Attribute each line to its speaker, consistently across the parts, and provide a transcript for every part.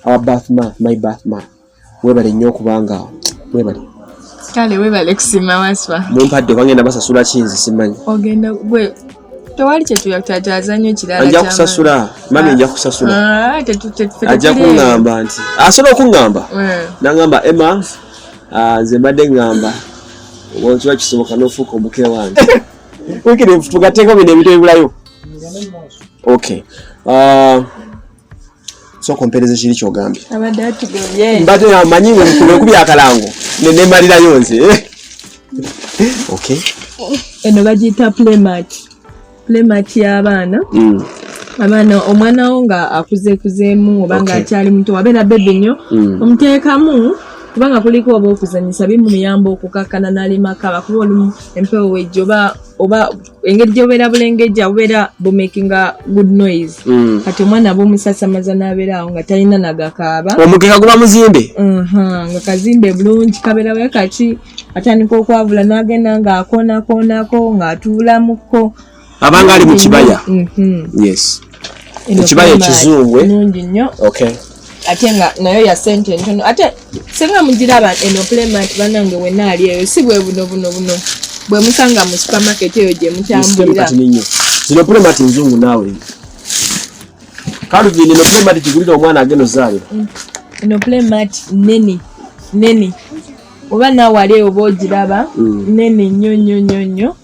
Speaker 1: Our birth month, my birth month. Webale nnyo okubanga webale.
Speaker 2: Kale webale kusiima, Waswa.
Speaker 1: Mumpadde kwangenda basasula kinzi simanyi.
Speaker 2: Ogenda gwe tewali kyetuyatyaza nnyo kirala.
Speaker 1: Ajja kusasula mami, nja kusasula.
Speaker 2: Ah,
Speaker 1: ajja kuŋŋamba nti asobola okuŋŋamba nangamba, "Emma, ah, nze mbadde ŋŋamba kiba kisoboka n'ofuuka omuke wange." Wikire tugatteko bino ebintu ebibulayo. Okay. Sooka ompeereze kiri kyogambye.
Speaker 2: Abadde atugobye.
Speaker 1: Mbadde amanyi nkubye akalango nenemalirayo nze. Okay.
Speaker 2: Eno bagiyita playmat, playmat y'abaana. Abaana, omwana wo nga akuzeekuzeemu oba nga akyali muto, wabeera baby nnyo, omuteekamu kubanga kuliko oba okuzanyisa bimuyamba okukakkana n'alemaka, kuba olumu empewo wejja oba engeri gyobeera bulengejja bubeera bumakinga good noise. Kati omwana bwomusasamaza n'abeera awo nga talina nagakaaba.
Speaker 1: Omukeka guba muzimbe.
Speaker 2: Nga kazimbe bulungi, kabeera bwe kaki, atandika okwavula n'agenda ng'akoonakoonako ng'atuulamukko.
Speaker 1: Abanga ali mu kibaya. Yes.
Speaker 2: Eno
Speaker 1: Ekibaya
Speaker 2: playmat
Speaker 1: ekizungu, eh?
Speaker 2: Nungi nnyo. Ate nga nayo ya sente ntono. Ate senga mugiraba eno playmat, banange, wenna ali eyo si bwe buno buno buno bwe musanga mu supermarket eyo gye
Speaker 1: Musitemu.
Speaker 2: mutambulira.
Speaker 1: Kati ninyo zino playmat nzungu naawe Calvin, eno playmat kigulira omwana agenda ozaalira.
Speaker 2: Eno playmat nene nene, oba naawe ali eyo oba ogiraba. Nene nnyo nnyo nnyo nnyo.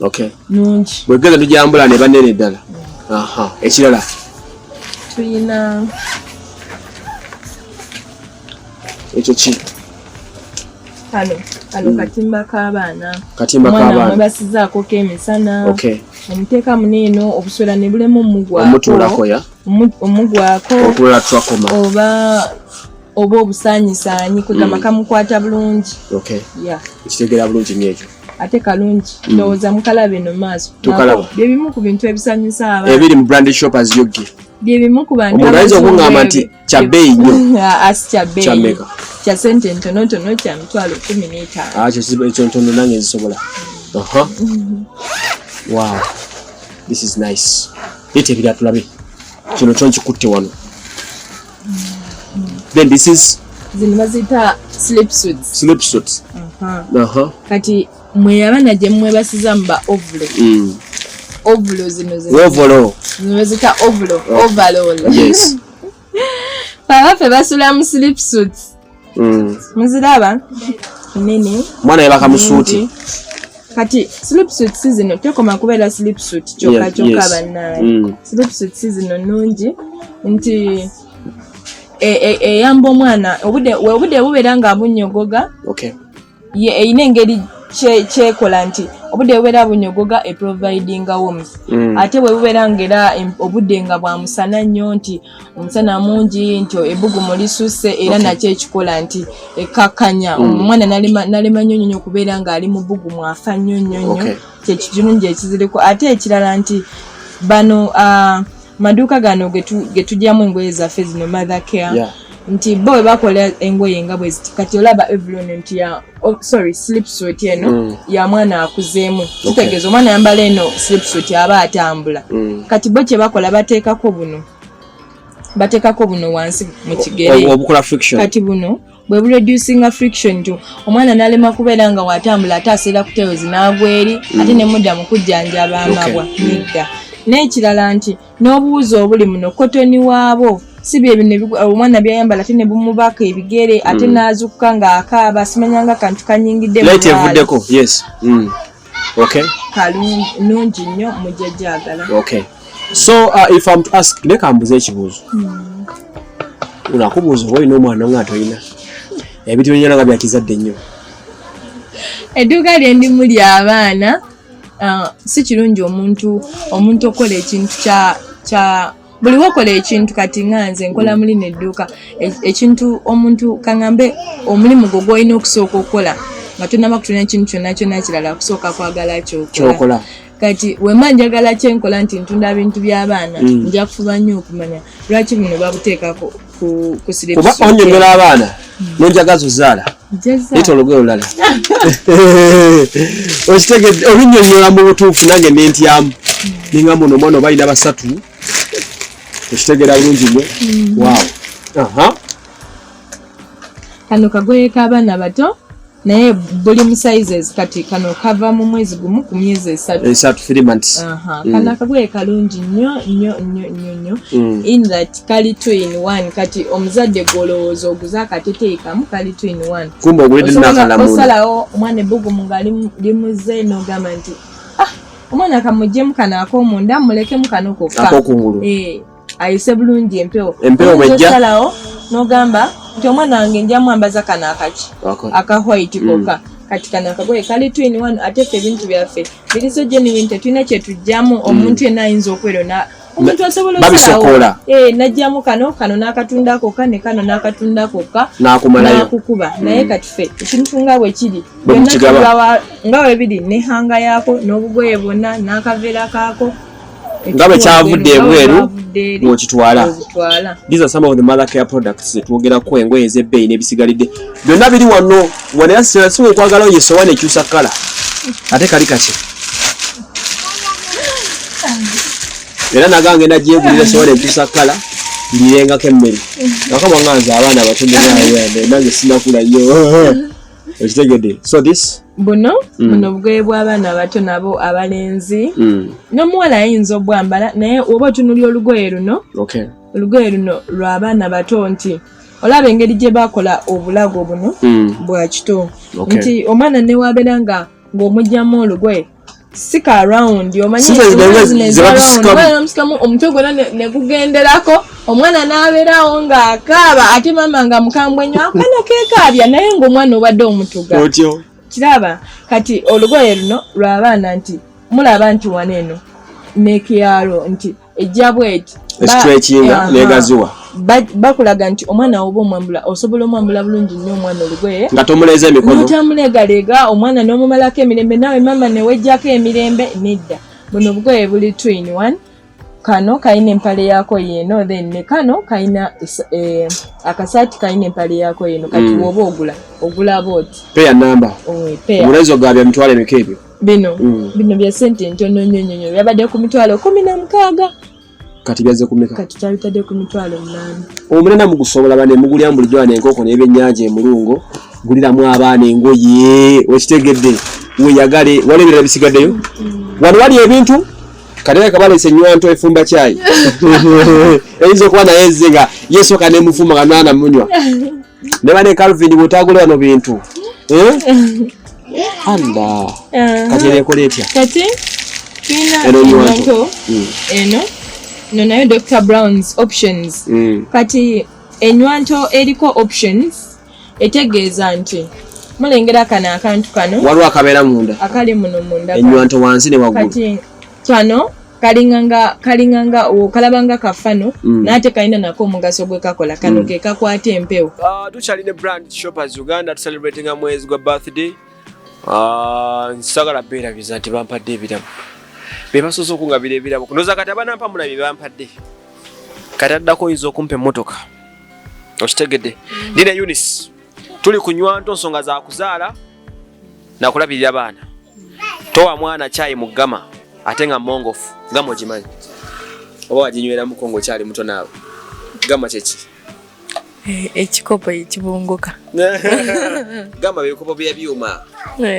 Speaker 2: Nungi.
Speaker 1: Bwegeza tujambula ne banene ddala. Aha, ekirala?
Speaker 2: Tuyina
Speaker 1: Ekyo ki?
Speaker 2: Kano katimba k'abaana.
Speaker 1: Katimba
Speaker 2: Omwana
Speaker 1: k'abaana.
Speaker 2: mwebasizaako k'emisana. Omuteeka muneeno obuswera ne bulema omugwako.
Speaker 1: Omutuulako ya
Speaker 2: Omugwako.
Speaker 1: Okulala trakoma.
Speaker 2: Oba obusaanyisaanyi, kwegamba kamukwata bulungi. Ya.
Speaker 1: Ekitegeera bulungi nnyo ekyo.
Speaker 2: Ate kalungi, ndowooza mukalaba eno maaso.
Speaker 1: Tukalaba.
Speaker 2: Nako, bye bimu ku bintu ebisanyusa abaana.
Speaker 1: Ebiri mu Branded Shoppers UG.
Speaker 2: Bye bimu ku bantu
Speaker 1: Omuntu ayinza
Speaker 2: abazungu
Speaker 1: okuŋŋamba
Speaker 2: ebyo.
Speaker 1: nti kya bbeeyi nnyo.
Speaker 2: Ah, si kya bbeeyi.
Speaker 1: Kya mmeka?
Speaker 2: Kya sente ntonotono, kya 150,000.
Speaker 1: Ah, ekyo ntono nange nzisobola. Aha, wow, this is nice. Leeta ebirala tulabe. Kino kyo nkikutte wano. Then this is
Speaker 2: Zino baziyita slip suits.
Speaker 1: Slip suits. Aha.
Speaker 2: Kati mwe abaana gye mwebasiza mu ba overall. Overall zino
Speaker 1: Overall.
Speaker 2: Zino baziyita overall, overall. Abaffe basula mu slip suits. Muziraba nene.
Speaker 1: Mwana yebaka mu suuti.
Speaker 2: Nungi. Kati slip suits zino tekoma kubeera slip suit kyokka kyokka, bannaye. Slip suits zino nnungi nti eyamba omwana obudde bubeera nga bunyogoga. Ye erina engeri kyekola nti obudde bubeera bunyogoga, eprovidinga warmth. Ate bwe bubeera nga era obudde nga bwa musana nnyo, nti omusana mungi, nti ebbugumu lisusse, era nakyo ekikola nti ekkakkanya omwana nalema nnyo nnyo okubeera ng'ali mu bbugumu, afa nnyo nnyo nnyo. Kyekirungi ekiziriko. Ate ekirala nti bano, ah, maduuka gano ge tugyamu engoye zaffe zino, Mother Care, nti bo bwe bakola engoye nga bwe ziti, kati olaba Evelyn nti ya, oh, sorry, slip suit eno ya mwana akuzeemu, kitegeeza omwana yambala eno slip suit aba atambula. Kati bo kye bakola, bateekako buno wansi mu kigere.
Speaker 1: Obukola friction.
Speaker 2: Kati buno bwe bureducinga friction nti omwana n'alema kubeera nga watambula ate aseera ku tiles n'agwa eri, ate ne mudda mu kujjanjaba amabwa. Nedda. N'ekirala nti n'obuwuzi obuli muno cotton waabo, si bye bino omwana byayambala ate ne bumubaka ebigere, ate n'azukuka ng'akaaba, simanyanga kantu kanyingidde mu
Speaker 1: Light
Speaker 2: lwala.
Speaker 1: Evuddeko, yes. Okay.
Speaker 2: Kalungi, nungi nnyo, mujja gyagala.
Speaker 1: Okay, so if I'm to ask, leka mbuze ekibuuzo. Unakubuuza oba olina omwana nga tolina ebintu byonna nga byakizadde nnyo.
Speaker 2: Edduuka lyendimu ly'abaana. Ah, si kirungi omuntu okukola ekintu kya buli wokola ekintu. Kati nga nze nkola mulino edduuka, ekintu omuntu kaŋŋambe omulimu gwo gw'olina okusooka okukola nga tonaba kutona ekintu kyonna kyonna kirala, kusooka kwagala kyokola.
Speaker 1: Kyokola.
Speaker 2: Kati wemba njagala kyenkola nti ntunda bintu by'abaana, nja kufuba nnyo okumanya lwaki buno babuteekako ku slip
Speaker 1: Kuba
Speaker 2: suit.
Speaker 1: onyonyola abaana nonjagaza ozaala.
Speaker 2: Jeza.
Speaker 1: Leeta olugoye olulala. Okitegedde, olunyonyola mu butuufu nange nentyamu ningamba ono omwana oba alina basatu. Okitegeera bulungi nnyo. Wow.
Speaker 2: Kano kagoye k'abaana bato, naye buli mu sizes. Kati kano kava mu mwezi 1 ku myezi 3.
Speaker 1: 3, 3 months.
Speaker 2: Aha. Kano akagoye kalungi nnyo nnyo nnyo nnyo nnyo in that kali two in one. Kati omuzadde gw'olowooza oguze akateteeyi kamu, kali two in one.
Speaker 1: Kumbe ogulidde
Speaker 2: Osobola
Speaker 1: n'akalala munda.
Speaker 2: osalawo omwana ebbugumu nga limuze, n'ogamba nti, "Ah, omwana kamuggyemu kano ak'omunda, mulekemu kano kokka."
Speaker 1: Ak'okungulu.
Speaker 2: Eh, ayise bulungi empewo.
Speaker 1: Empewo
Speaker 2: Oyinza
Speaker 1: bw'ejja.
Speaker 2: osalawo n'ogamba nti omwana wange nja mwambaza kano akaki aka white kokka. Kati kano akagoye kali two in one. Ate ffe ebintu byaffe biri so genuine, tetulina kyetugjamu. Omuntu yenna ayinza okwerona, omuntu asobola
Speaker 1: Babisokoola.
Speaker 2: Eh, najjamu kano, kano n'akatunda kokka, ne kano n'akatunda kokka,
Speaker 1: N'akumalayo.
Speaker 2: n'akukuba. Naye kati ffe ekintu nga bwe kiri,
Speaker 1: Bwe
Speaker 2: byonna
Speaker 1: mukigaba.
Speaker 2: tubibawa nga bwe biri, ne hanger yaako n'obugoye bwonna n'akaveera kaako.
Speaker 1: Nga bwe kyavudde
Speaker 2: Nga bwe
Speaker 1: ebweru,
Speaker 2: kyavudde eri,
Speaker 1: bw'okitwala.
Speaker 2: obutwala.
Speaker 1: These are some of the mother care products zetwogerako, engoye ez'ebbeeyi n'ebisigalidde byonna biri wano. Wano era singa okwagala oyo esowaani ekyusa colour, ate kali kaki era naga ngenda gyegulira esowaani ekyusa colour, ndirengako emmere. Nakama nga nze abaana bato naye nange sinakula nnyo, okitegedde? So this
Speaker 2: Buno buno obugoye bw'abaana abato nabo abalenzi, n'omuwala ayinza obwambala, naye oba otunulya olugoye luno, olugoye luno lw'abaana bato, nti olaba engeri gye bakola obulago buno bwa kito, nti omwana newabeera nga ng'omugyamu olugoye si ka round, omanyi
Speaker 1: Si ze
Speaker 2: engoye zino
Speaker 1: ze
Speaker 2: eza round,
Speaker 1: batusikamu.
Speaker 2: omwana n'omusikamu omutwe gwonna ne gugenderako, omwana n'abeerawo ng'akaaba, ate maama nga mukambwe nnyo, akaana keekaabya, naye ng'omwana obadde omutuga.
Speaker 1: Otyo.
Speaker 2: Kiraba kati olugoye luno lw'abaana, nti mulaba nti wano eno nekyalo nti ejja bweti.
Speaker 1: Estretchinga negaziwa.
Speaker 2: Bakulaga nti omwana woba omwambula, osobola omwambula bulungi nnyo omwana olugoye
Speaker 1: nga tomuleeza emikono.
Speaker 2: Notamulegalega omwana n'omumalako emirembe, naawe maama newejjako emirembe. Nedda, buno obugoye buli two in one. Kano kalina empale yaako yeeno, then ne kano kalina akasaati kalina empale yaako yeeno. Kati woba ogula, ogula booti.
Speaker 1: Peya namba.
Speaker 2: Peya.
Speaker 1: Omulezi ogabya mitwalo emeka ebyo?
Speaker 2: Bino bino bya sente ntono nnyo nnyo nnyo. Byabadde ku 160,000.
Speaker 1: Kati byazze ku meka?
Speaker 2: Kati kyabitadde ku 800,000.
Speaker 1: Omunana mugusobola bane, mugulyamu bulijjo wano enkoko n'ebyennyanja emulungo. Guliramu abaana engoye, okitegedde? Weyagale. Waliwo ebirala bisigaddeyo wano, wali ebintu kati kabaleese ennywanto efumba kyayi, eyinza okuba naye ezze nga yesooka nemufumba nga nwana munywa ne bane. Calvin, bwotagula wano bintu, eh? Anda kati enekola etya?
Speaker 2: Kati tulina
Speaker 1: Eno nywanto.
Speaker 2: enywanto eno no nayo Dr Browns options. Kati enywanto eriko options etegeeza nti mulengera kano akantu kano.
Speaker 1: Waliwo akabeera munda.
Speaker 2: Akali muno munda kano.
Speaker 1: Enywanto wansi ne waggulu.
Speaker 2: Kati kano kalinganga kalinganga okalaba nga kafano, naye ate kalina nako omugaso gwe kakola. Kano ke kakwata empewo.
Speaker 1: Tukyalina Brand Shoppers Uganda, tucelebratinga mwezi gwa birthday. Nsagala beerabiza nti bampadde ebirabo, be basoose okungabira ebirabo. Ndowooza kati abanampa mulabye bampadde, kati addako oyinza okumpa emmotoka, okitegedde? Ndina Eunice, tuli ku nywanto, nsonga za kuzaala nakulabirira baana. Towa mwana kyayi mu gama ate nga mongofu. Gama ogimanyi oba waginyweramuko ng'okyali muto naawe? Gama kyeki?
Speaker 2: Ekikopo ekibunguka.
Speaker 1: Gamba ebikopo byebyuma.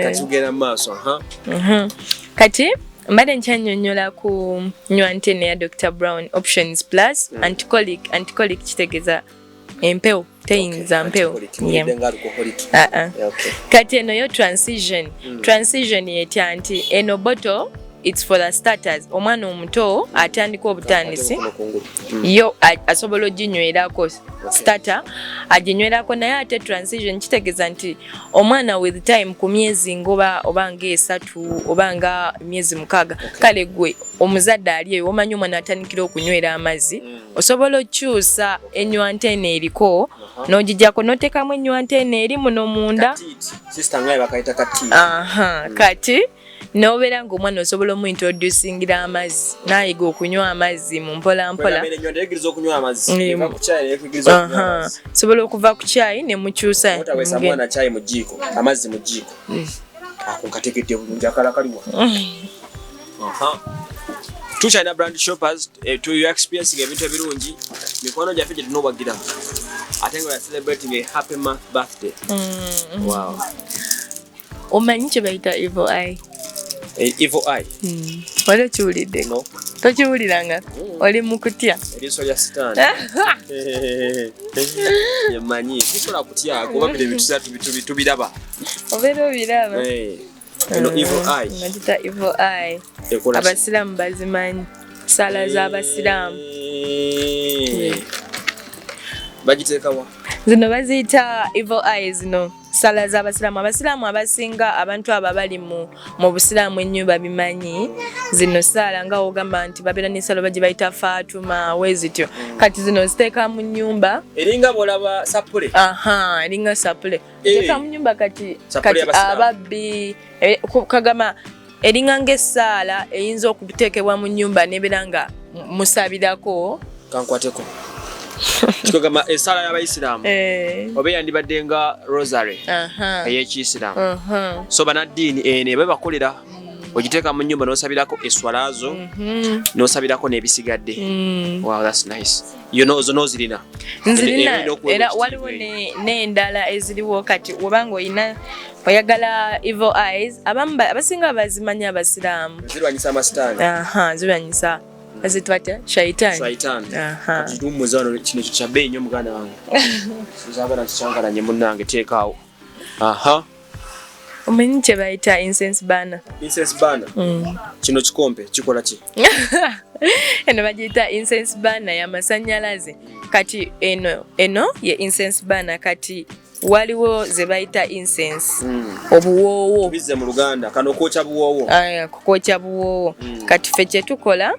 Speaker 1: Kati tugenda mu maaso, aha.
Speaker 2: Kati mbadde nkyannyonnyola ku nywanto eno eya Dr Brown Options Plus anticolic. Anticolic kitegeeza empewo teyinza mpewo. Yeah.
Speaker 1: Nga alcoholic.
Speaker 2: Ah, ah.
Speaker 1: Okay.
Speaker 2: Kati eno yo transition. Transition yetya nti eno bottle, it's for the starters, omwana omuto atandika obutandisi.
Speaker 1: Mukono kungulu.
Speaker 2: Yo asobola oginywerako, starter aginywerako, naye ate transition kitegeeza nti omwana with time, ku myezi ngoba oba nga 3 oba nga myezi 6, kale gwe omuzadde ali eyo omanyi omwana atandikira okunywera amazzi, osobola okyusa enywanta eno eriko n'ogijjako n'oteekamu enywanta eno eri muno munda.
Speaker 1: Katiiti. Sister ngaye bakayita katiiti.
Speaker 2: Aha, kati n'obeera ng'omwana osobola omuintroducingira amazzi n'ayiga okunywa amazzi mu mpola mpola.
Speaker 1: Enywanta eyigiriza okunywa amazzi. Eva ku kyayi neyigiriza okunywa amazzi.
Speaker 2: Sobola okuva ku kyayi ne mukyusa.
Speaker 1: Otaweesa mwana kyayi mu jjiiko, amazzi mu jjiiko. Ako nkategedde bulungi, akala kaliwa. Aha. Tukyalina brand shoppers, to you experiencing ebintu ebirungi, mikwano gyaffe gye tunobagira, ate nga we are celebrating a happy month birthday. Wow.
Speaker 2: Omanyi kye bayita evil eye?
Speaker 1: Evil eye?
Speaker 2: Wali okiwulidde?
Speaker 1: No.
Speaker 2: Tokiwuliranga? Oli mu kutya?
Speaker 1: Eriiso lya sitaani yemanyi sisobola kutya kuba bino ebintu tubiraba.
Speaker 2: Obeera obiraba.
Speaker 1: Eno evil eye.
Speaker 2: Bagiyita evil eye.
Speaker 1: Ekola ki?
Speaker 2: Abasiraamu bazimanyi, saala z'abasiraamu.
Speaker 1: Bagiteekawa?
Speaker 2: Zino baziyita evil eye, zino saala z'abasiraamu. Abasiraamu abasinga, abantu abo abali mu busiraamu ennyo babimanyi. Zino saala nga wogamba nti babeera n'esaala oba gye bayita Fatuma wezityo. Kati zino ziteeka mu nnyumba.
Speaker 1: Eringa bw'olaba sapule.
Speaker 2: Aha, eringa sapule. Teeka mu nnyumba kati.
Speaker 1: Sapule
Speaker 2: Kati
Speaker 1: y'abasiraamu.
Speaker 2: ababbi, kagama eringa ng'essaala eyinza okuteekebwa mu nnyumba nebeera nga musabirako.
Speaker 1: Kankwateko kikogamba esaala y'abayisiraamu oba eyandibadde nga rosary ey'ekiyisiraamu. So banaddiini eno eba bakolera ogiteeka mu nnyumba n'osabirako eswala zo, n'osabirako n'ebisigadde. Wow, that's nice. You know, zo n'ozirina?
Speaker 2: Nzirina.
Speaker 1: Erina okuweebwa
Speaker 2: Era
Speaker 1: ekitiibwa
Speaker 2: waliwo
Speaker 1: eyo.
Speaker 2: n'endala eziriwo. Kati wobanga oyina oyagala evil eyes, abamu abasinga bazimanyi abasiraamu.
Speaker 1: Zirwanyisa amasitaani.
Speaker 2: Aha, zirwanyisa, bazitwa batya, shaitaani.
Speaker 1: Shaitaani.
Speaker 2: Aha.
Speaker 1: Kati tuwummuza wano. Kino ekyo kya bbeeyi nnyo, muganda wange. Zaagala nkikyankalanye, munnange, teekaawo. Aha.
Speaker 2: Omanyi kye bayita incense burner?
Speaker 1: Incense burner. Kino kikompe kikola ki?
Speaker 2: Eno bagiyita incense burner y'amasannyalaze. Kati eno ye incense burner. Kati waliwo ze bayita incense, obuwoowo.
Speaker 1: Bizze mu Luganda, kano kwokya buwoowo.
Speaker 2: Aya, kukwokya buwoowo. Kati ffe kye tukola,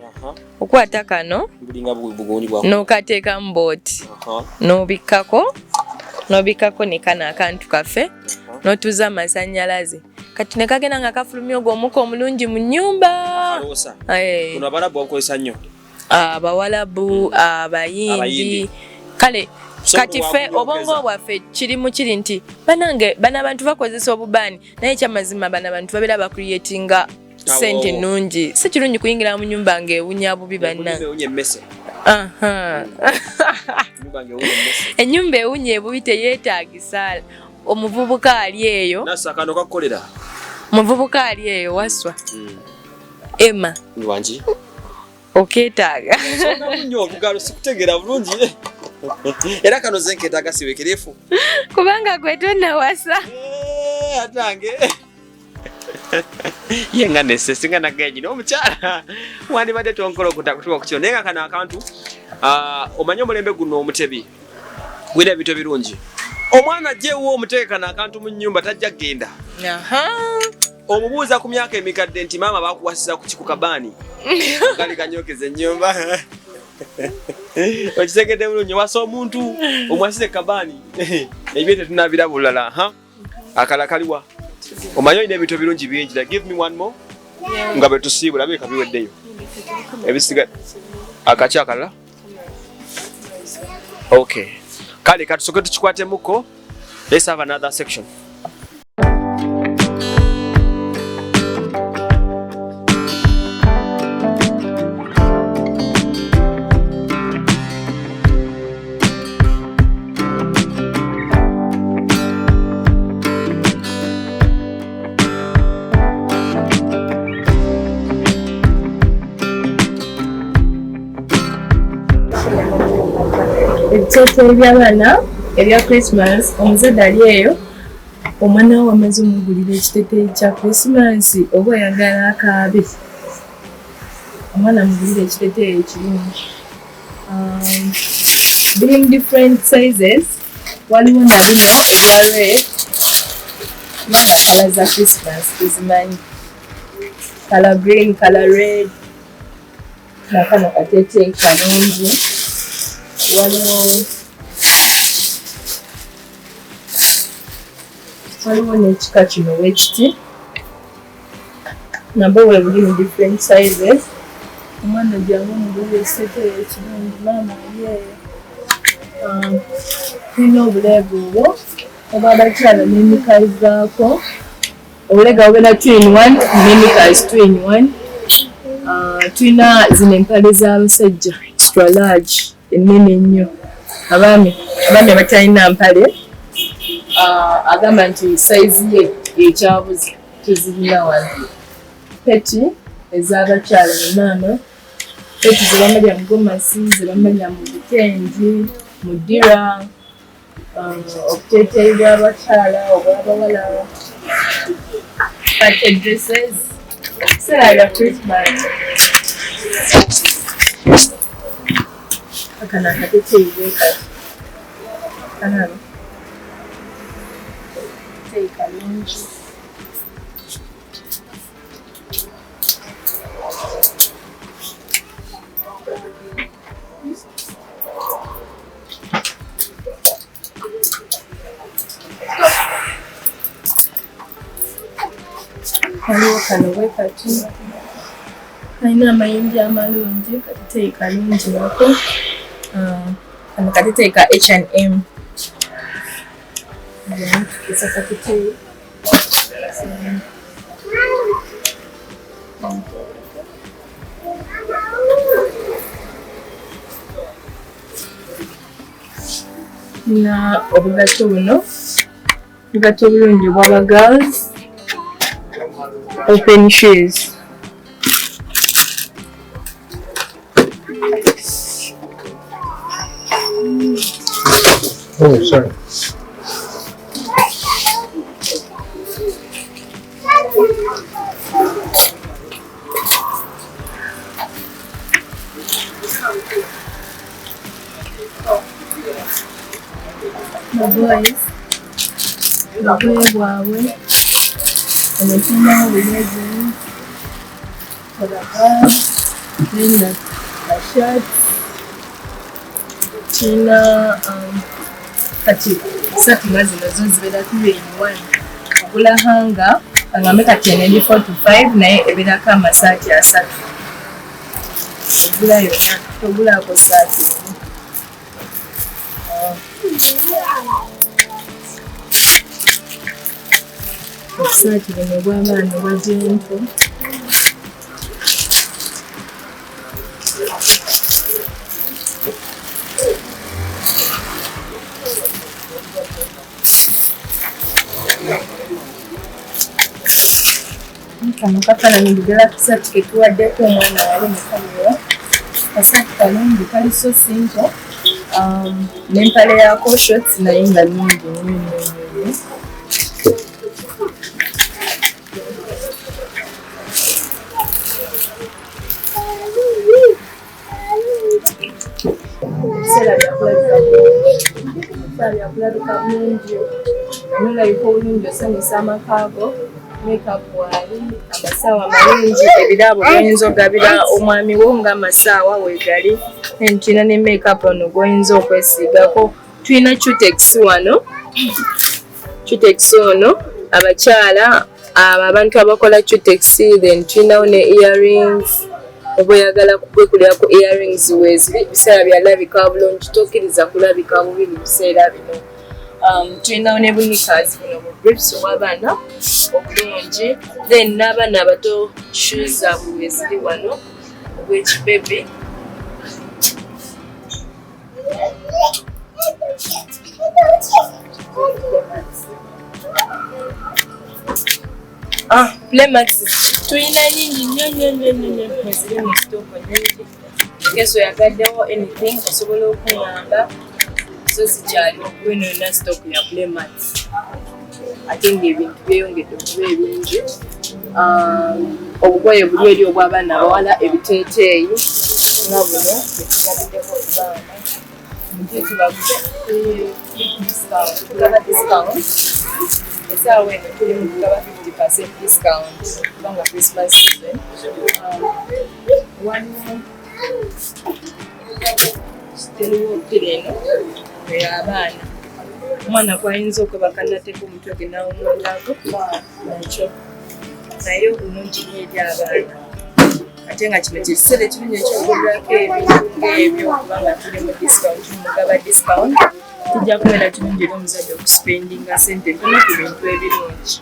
Speaker 2: okwata kano,
Speaker 1: Bulinga bugundi bwa
Speaker 2: n'okateekamu booti, n'obikkako ne kano akantu kaffe, n'otuuza amasannyalaze. Kati ne kagenda nga kafulumya ogwo omukka omulungi mu nnyumba.
Speaker 1: Aloosa.
Speaker 2: Eh,
Speaker 1: Kuno abalabu babukozesa nnyo.
Speaker 2: Abawalabu, abayindi.
Speaker 1: Abayindi.
Speaker 2: Kale
Speaker 1: So
Speaker 2: kati ffe
Speaker 1: bwakunyokeza.
Speaker 2: obwongo bwaffe kirimu kiri nti banange bano abantu bakozesa obubaani, naye ekyamazima bano abantu babeera bacreatinga sente
Speaker 1: Awoowo.
Speaker 2: nnungi. Si kirungi kuyingira mu nyumba ng'ewunya bubi, bannange.
Speaker 1: Ewunya emmese.
Speaker 2: Aha.
Speaker 1: Ennyumba ng'ewunya emmese.
Speaker 2: Ennyumba ewunya ebubi teyeetaagisa. Omuvubuka ali eyo,
Speaker 1: Nasa kano kakukolera.
Speaker 2: Omuvubuka ali eyo, waswa Emma,
Speaker 1: Wangi.
Speaker 2: okeetaaga.
Speaker 1: Songamu nnyo olugalo, sikutegeera bulungi. Era kano ze nkeetaaga sibeekerefu.
Speaker 2: Kubanga gwe tonnawasa.
Speaker 1: Eh, atange ye nga nese singa naggenyi n'omukyala wandibadde tonkola okutuuka ku kino, naye nga kano akantu, omanyi omulembe guno omutebi gwina ebintu ebirungi. Omwana ajja ewuwo, omuteeke kano akantu mu nnyumba, tajja kgenda. Omubuuza ku myaka emikadde nti maama bakuwasiza ku kiku kabaani gali kanyokeza ennyumba. Okitegedde bulungi? Wasa omuntu omwasize kabaani, ebyo tetunabira bulala. Ha, akala kaliwa? Omanyi olina ebintu ebirungi bingi. Like, give me one more nga bwe tusiibula bika biweddeyo ebisiga. Akaki akalala? Okay, kale katusooke tukikwatemuko. Let's have another section.
Speaker 2: Ebiteeteeyi by'abaana ebya Christmas. Omuzadde ali eyo, omwana we wamaze omugulira ekiteeteeyi kya Christmas, oba oyagala akaabe, omwana mugulire ekiteeteeyi ekirungi. Biri mu different sizes. Waliwo na bino ebya red, kubanga colour za Christmas tuzimanyi, colour green, colour red. Nakano kateeteeyi kalungi. Waliwo n'ekika kino wekiti, nabwo bwe buli mu different sizes. Omwana jangu omugulire ekiteeteeyi ekirungi, maama ali eyo. Tulina obuleega obwo obw'abakyala n'emikazi zaako. Obuleega bubeera two in one n'emikazi two in one. Tulina zino empale z'abasajja extra large ennene ennyo. Abaami abaami abatalina mpale, agamba nti sayizi ye ekyabuze, tuzirina wano. Peti ez'abakyala bamaama, peti ze bamalya mu gomasi, ze bamalya mu bitengi, mu ddira, obuteeteeyi bw'abakyala obw'abawala, party dresses, ebiseera bya Christmas. Akano akateeteeyi bwe kati kalaba kateeteeyi kalungi. Waliwo kano bwe kati kalina amayinja amalungi, kateteeyi kalungi nako. Kano kateteeyi ka H&M. Tukisa kateteeyi. Na obugatto buno, obugatto obulungi obw'aba girls, open shoes.
Speaker 3: Oh, sorry.
Speaker 2: The boys, obugoye bwabwe ono tulinawo bulezi for the girls, then the shirts tulina. Kati saati nga zino zo zibeera 3 in 1. Ogula hanger, agambe kati eno eri 4 to 5, naye ebeerako amasaati 3. Ogula yonna, togulako saati emu. Obusaati buno obw'abaana obwa gentle. Kano kafaananyi ddala kasaati ke tuwaddeko omwana wali mu kamera. Kasaati kalungi, kali so simple, n'empale yaako shorts, naye nga nnungi nnyo nnyo nnyo nnyo. Ebiseera byakulabika bulungi, ebiseera byakulabika bulungi, nolabika obulungi, osanyusa amaka go. Makeup waali, amasaawa amalungi, ebirabo byoyinza ogabira omwami wo ng'amasaawa weegali. Then tulina ne makeup ono gw'oyinza okwesiigako. Tulina cutex wano, cutex ono abakyala abo abantu abakola cutex. Then tulinawo ne earrings, oba oyagala kwekulira ku earrings weeziri. Biseera byalabika bulungi, tokkiriza kulabika bubi mu biseera bino. Tulinawo ne bu knickers buno bu briefs obw'abaana obulungi, then n'abaana abato shoes zaabwe weeziri wano obw'ekibebi. Playmats tulina nyingi nnyo nnyo nnyo nnyo nnyo, eziri mu stock nyingi. Case oyagaddewo anything, osobola okuŋŋamba, zo zikyali okuba eno yonna stock ya playmats, ate ng'ebintu byeyongedde okuba ebingi. Obugoye buli eri obw'abaana abawala, ebiteeteeyi nga buno bwetugabiddeko ku baana, mujje tubaguze discount, tugaba discount. Essaawa eno tuli mu kugaba 50% discount kubanga Christmas season. Waliwo teriwo ppira eno ey'abaana, omwana kwayinza okwebaka nateeka omutwe gwe nawumulako nakyo, naye nnungi nnyo eri abaana. Ate nga kino kyekiseera ekirungi ekyokugulirako ebintu ng'ebyo kubanga tuli mu discount, mugaba discount. Kijja kubeera kirungi eri omuzadde okuspendinga sente ntono ku bintu ebirungi.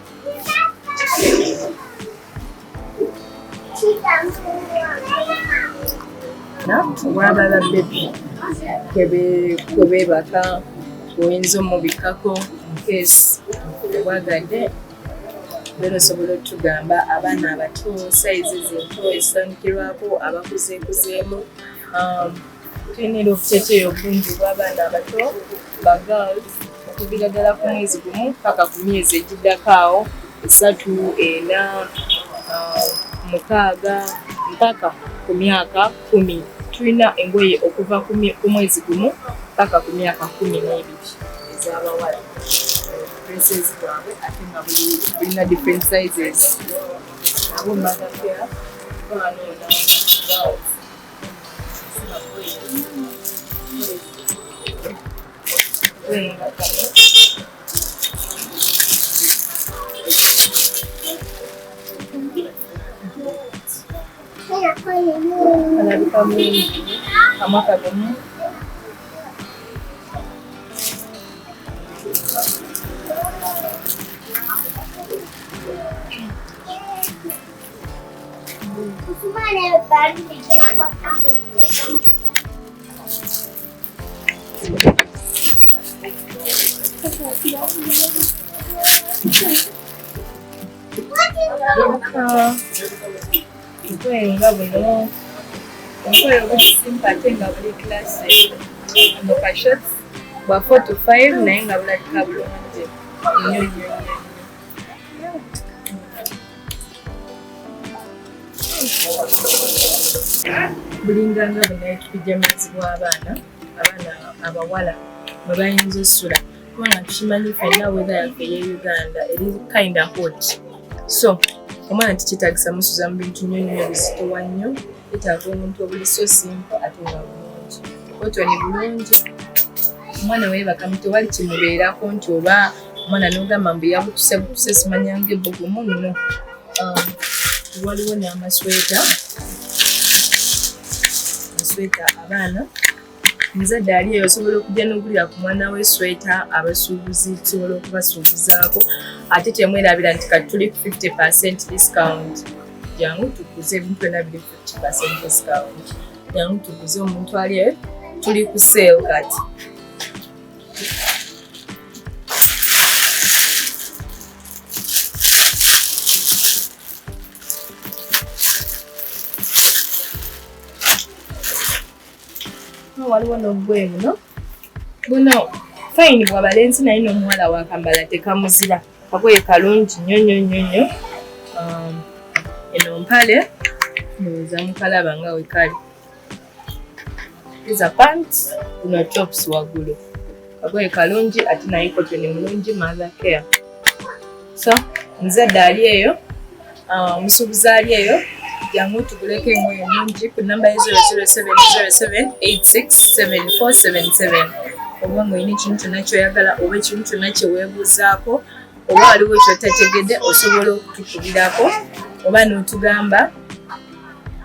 Speaker 2: Obwabala baby kwebeebaka, oyinza omubikkako in case obwagadde, beera osobola otugamba abaana abato size zinto ezitandikirwako, abakuzeekuzeemu. Tulina era obuteeteeyi obulungi obw'abaana abato ba girls okuviira ddala ku mwezi gumu paka ku myezi egiddako awo 3, 4, 6 mpaka ku myaka 10. Tulina engoye okuva ku mwezi gumu paka ku myaka 12 ez'abawala. Dresses bwabwe ate nga bulina different sizes. Nabo mother care, baana girls. Kalabika bulungi amaka gumu. Nga buno omukoyo ogusimpa ate nga buli classic. Ano ka shorts bwa 4 to 5 naye nga bulabika bulungi nnyo nnyo nnyo. Bulinganga buno pyjamas bw'abaana, abaana abawala mwe bayinza osula, kubanga tukimanyi ffenna weather yaffe ey'e Uganda eri kinda hot, so omwana tikitaagisa musuza mu bintu nnyo nnyo bizitowa nnyo, yetaaga omuntu obuli so simple ate nga bulungi. Cotton bulungi, omwana weebaka tewali kimubeerako nti oba omwana n'ogamba mbu yabutuse butuse simanyanga ebbugumu nno. Waliwo n'amasweta, amasweta abaana, omuzadde ali eyo osobola okujja n'ogulira ku mwana we sweta, abasuubuzi tusobola okubasuubuzaako, ate temwerabira nti kati tuli ku 50% discount. Jangu tuguze ebintu byonna biri 50% discount. Jangu tuguze omuntu ali eyo, tuli ku sale kati. Waliwo n'obugwe buno, buno fine bwa balenzi naye n'omuwala wakambala tekamuzira, kagoye kalungi nnyo nnyo nnyo nnyo. Eno mpale ndowooza mukalaba nga we kali. These are pants, buno tops waggulu. Kagoye kalungi ate naye cotton mulungi, mother care. So omuzadde ali eyo, omusuubuzi ali eyo, jangu tuguleko engoye ennungi ku namba ye 00707867477. Oba ng'olina ekintu kyonna ky'oyagala oba ekintu kyonna kye weebuuzaako oba waliwo ky'otategedde, osobola okutukubirako oba n'otugamba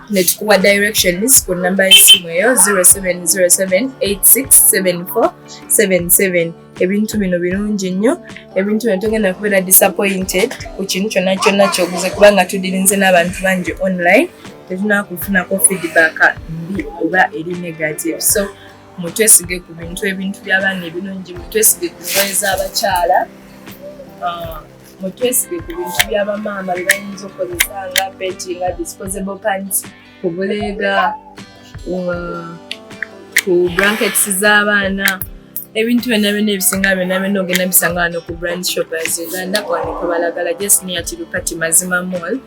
Speaker 2: ne tukuwa directions ku namba y'essimu eyo 0707867477. Ebintu bino birungi nnyo, ebintu bino togenda kubeera disappointed ku kintu kyonna kyonna ky'oguze, kubanga tudirinze n'abantu bangi online, tetunakufunako feedback mbi oba eri negative. So mutwesige ku bintu, ebintu by'abaana ebirungi, mutwesige ku ngoye z'abakyala, mutwesige ku bintu by'abamaama bye bayinza okukozesa nga peti, nga disposable pants, ku buleega, ku blankets z'abaana, ebintu byonna byonna ebisinga byonna byonna ogenda bisanga wano ku Brand Shoppers Uganda, wano Kabalagala, just near Tirupati Mazima Mall.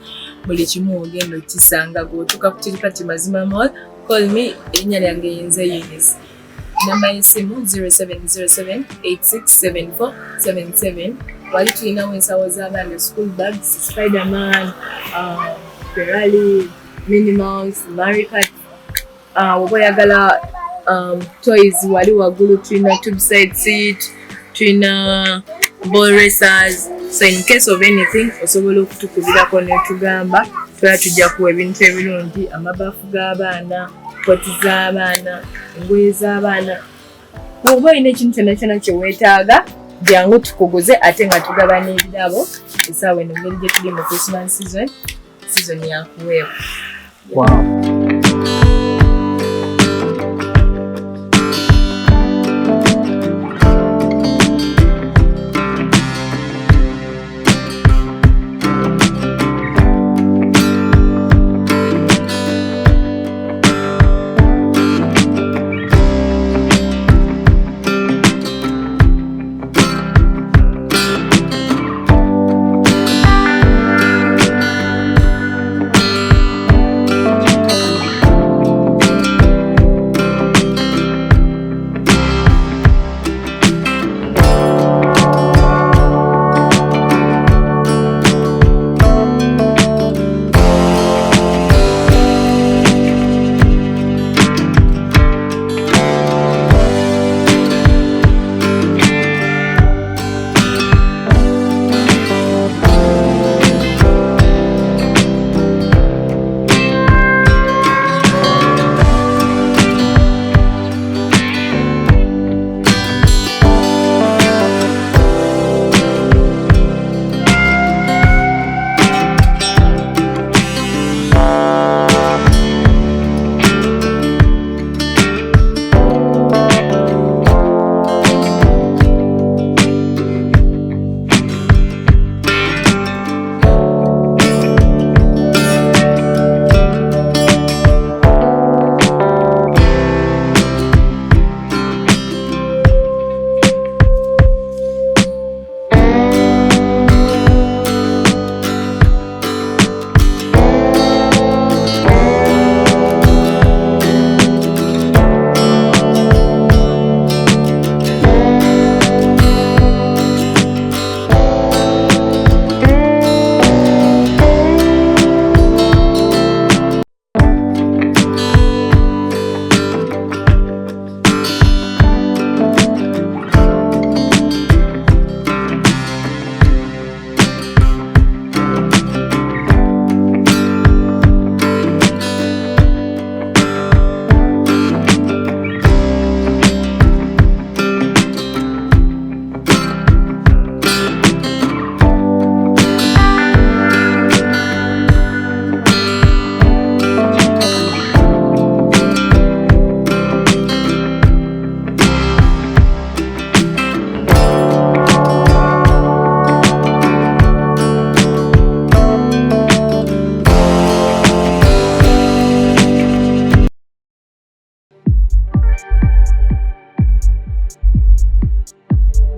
Speaker 2: Buli kimu ogenda okisanga gw'otuuka ku Tirupati Mazima Mall. Call me, erinnya lyange yinze Eunice, namba y'essimu 0707867477. Wali tulinawo ensawo z'abaana, school bags, Spiderman, Ferrari, Minnie Mouse, Mario Kart. Oba oyagala toys, wali waggulu tulina tube side seat, tulina ball racers. So in case of anything osobola okutukubirako netugamba, tuba tujja kuwa ebintu ebirungi, amabaafu g'abaana, poti z'abaana, engoye z'abaana. Bw'oba olina ekintu kyonna kyonna kye weetaaga, jangu tukuguze, ate nga tugaba n'ebirabo essaawa eno engeri gye tuli mu Christmas season, season yakuweebwa.
Speaker 1: Wow.